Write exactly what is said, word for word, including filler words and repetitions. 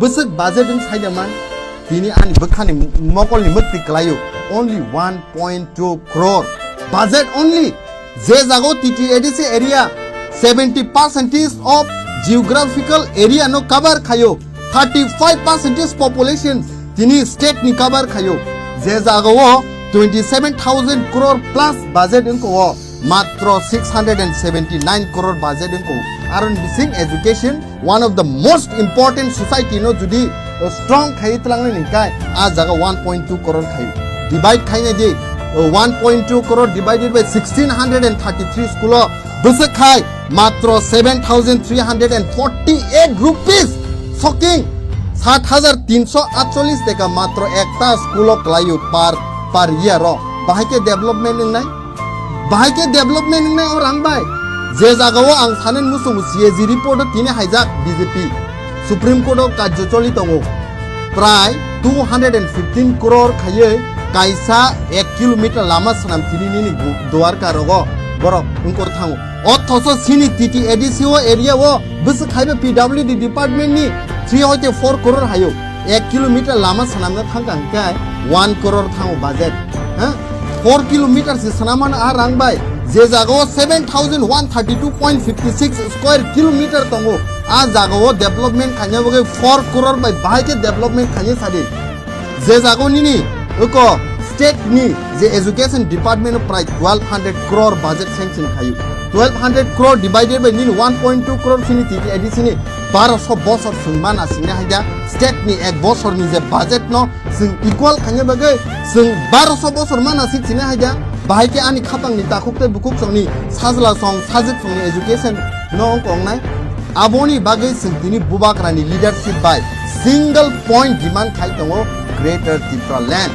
Bwswk budget wng saida man, tini ani bwkhani mokolni mwktwi kwlaio, only one point two crore. Budget only. Je jago T T A D C area seventy percentage of geographical area no cover khaio, thirty five percentage population tini state ni cover khaio. Je jaga o twenty seven thousand crore plus budget wngko o, matro six hundred and seventy nine crore budget wngko. Aron bising education, one of the most important society no judi, uh, strong khai tlangnai ni kai, a jaga one point two crore khai. Divide khai nai di, uh, one point two crore divided by sixteen hundred and thirty three school o bwswk khai matro seven thousand three hundred and forty eight rupees. Shocking. Sat hajar tinso atcholish teka matro ekta school o kwlaio per, per year o. Bahai khe development wngnai? Bahai khe development wngnai o rang bai? Je jaga o ang sanen muchungo C A G report o tini haijak B J P Supreme Court o kajjo choli tongo. Prai two hundred and fifteen crore khaiwi kaisa ek kilometer lama swnam tini nini gu-, Dwarka rogo borok wngkor thango. Othoso chini T T A D C o area o bwswk khaiba P W D department ni three hoite four crore haio. Ek kilometer lama swnamna thangka hwnkhe one crore thango budget. Ha? Four kilometer se swnamano a rang bai. Je jaga o seven thousand one thirty two point fifty six square kilometer tongo. A jaga o development khaina bagwi four crore bai bahai khe development khaina sadi. Je jago nini uko state ni je education department o prai twelve hundred crore budget sanction khayu. Twelve hundred crore divided by nini one point two crore sini T T A D C ni baroso bosor sung mana singna haida state ni ek bosor ni je budget no sung equal khaina bagwi sung baroso bosor mana sing singna haida bahai khe ani khapang ni takhuk tei bukhuk song ni sajla song sajwk song ni education no ongkong nai. Aboni bagwi chwng tini Bubagrani leadership bai single point demand khai tongo Greater Tipraland.